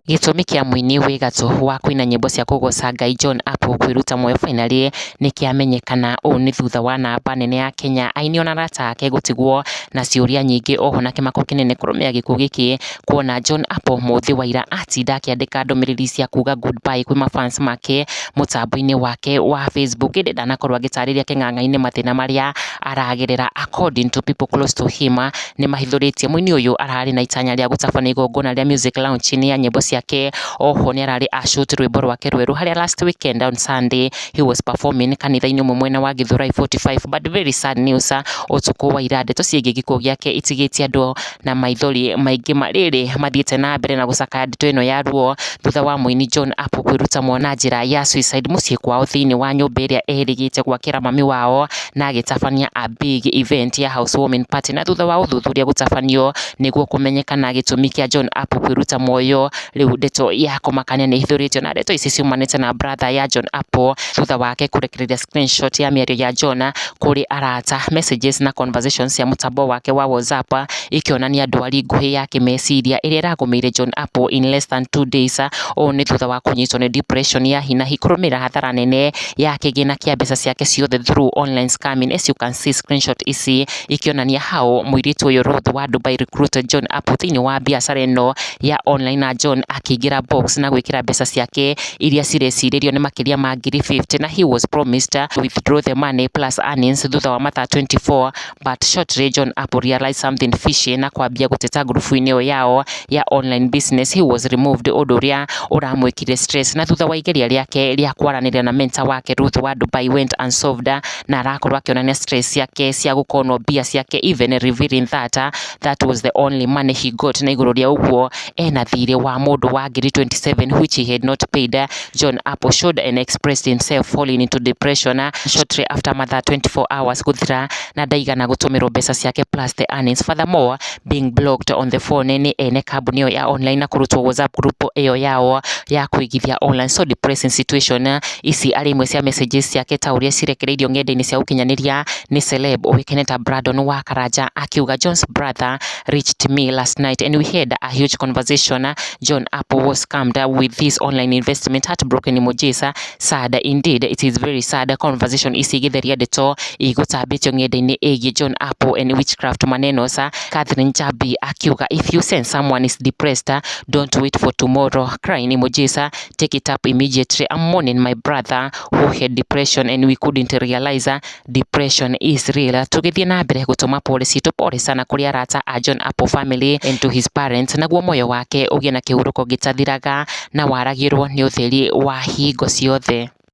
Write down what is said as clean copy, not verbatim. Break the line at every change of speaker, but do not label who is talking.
Gĩtũmi kĩa mũini wĩ gatũ wa kũina nyĩmbo cia kũgoca Ngai John Apple kwĩruta muoyo finally nĩkĩamenyekana. Ũũ nĩ thutha wa namba nene ya Kenya aini ona arata ake gũtigwo na ciũria nyingĩ oho na kĩmako kĩnene kũrũmĩrĩra gĩkuũ gĩkĩ, kuona John Apple mũthĩ wa ira atinda akĩandĩka ndũmĩrĩri cia kuga goodbye kwĩ mafans make mũtambo-inĩ wake wa Facebook, ĩndĩ ndanakorwo agĩtarĩria kĩng'ang'a-inĩ mathĩna marĩa aragerera. According to people close to him, nĩ mahithũrĩtie mũini ũyũ ararĩ na itanya rĩa gũtabania igongona rĩa music launch ya nyĩmbo ciake. Oho nĩ ararĩ a shoot rwĩmbo rwake rwerũ, harĩa last weekend on Sunday he was performing kanitha-inĩ ũmwe mwena wa Githurai 45. But very sad news, ũtukũ wa ira ndeto ciĩgiĩ gĩkuũ gĩake itigĩtie andũ na maithori maingĩ marĩrĩ mathiĩte na mbere na gũcakaya ndeto ĩno ya ruo thutha wa mũini John Apple kwĩruta muoyo na njĩra ya suicide mũciĩ kwao thĩinĩ wa nyũmba ĩrĩa erĩgĩte gwakĩra mami wao, na agĩtabania a big event ya housewarming party. Na thutha wa ũthuthuria gũtabanio nĩguo kũmenyekana gĩtũmi kĩa John Apple kwĩruta muoyo, rĩu ndeto ya kũmakania nĩ ĩhithũrĩtio, na ndeto ici ciumanĩte na brother ya John Apple thutha wake kũrekereria screenshot ya mĩario ya John kũrĩ arata, messages na conversations cia mũtambo wake wa WhatsApp ikĩonania ndwari nguhĩ ya kĩmeciria ĩrĩa ĩragũmĩire John Apple in less than 2 days. Ũũ nĩ thutha wa kũnyitwo nĩ depression ya hinahi kũrũmĩrĩra hathara nene ya kĩgĩna kĩa mbeca ciake ciothe through online scamming. As you can see, screenshot ici ikĩonania how mũirĩtu ũyũ Ruth wa Dubai recruited John Apple thĩinĩ wa biacara ĩno ya online, na John akĩingĩra box na gwĩkĩra mbeca ciake iria cirecirĩrio nĩ makĩria ma 50,000, na he was promised to withdraw the money plus earnings thutha wa mathaa 24. But shortly John Apple realized something fishy na kwambia gũteta ngurubu-inĩ ĩyo yao ya online business. He was removed, ũndũ ũrĩa ũramwĩkire stress, na thutha wa igeria rĩake rĩa kwaranĩria na mentor wake Ruth wa Dubai went unsolved, na arakorwo akĩonania stress ciake cia gũkonwo mbia ciake, even revealing that that was the only money he got, na igũrũ rĩa ũguo ena thirĩ wa mũndũ wa 27,000 which he had not paid. John Apple showed and expressed himself falling into depression shortly after mathaa 24 hours gũthira na ndaigana gũtũmĩrwo mbeca ciake plus the earnings, furthermore being blocked on the phone nĩ ene kambuni ĩyo ya online na kũrutwo WhatsApp group ĩyo yao ya kũigithia online. So depressing situation. Ici arĩ imwe cia messages ciake ta ũrĩa cirekereirio ng'enda-inĩ cia ũkinyanĩria nĩ celeb ũĩkaine ta Brandon wa Karanja, akiuga, "John's brother reached me last night and we had a huge conversation. John Apple was scammed with this online investment. Heartbroken emojis. Sad indeed, it is very sad." Conversation ici igĩtheria ndeto igũtambĩtio ng'enda-inĩ ĩgiĩ John Apple and witchcraft maneno sa Catherine Njambi akiuga, "If you sense someone is depressed, don't wait for tomorrow. Crying emojis. Take it up immediately. I'm mourning my brother who had depression and we couldn't realize. Depression is real." Tũgĩthiĩ na mbere gũtũma pole citũ, pole sana kũrĩ arata a John Apple family and to his parents, naguo moyo wake ũgĩe na kĩhurũko gĩtathiraga na waragĩrwo nĩ ũtheri wa hingo ciothe.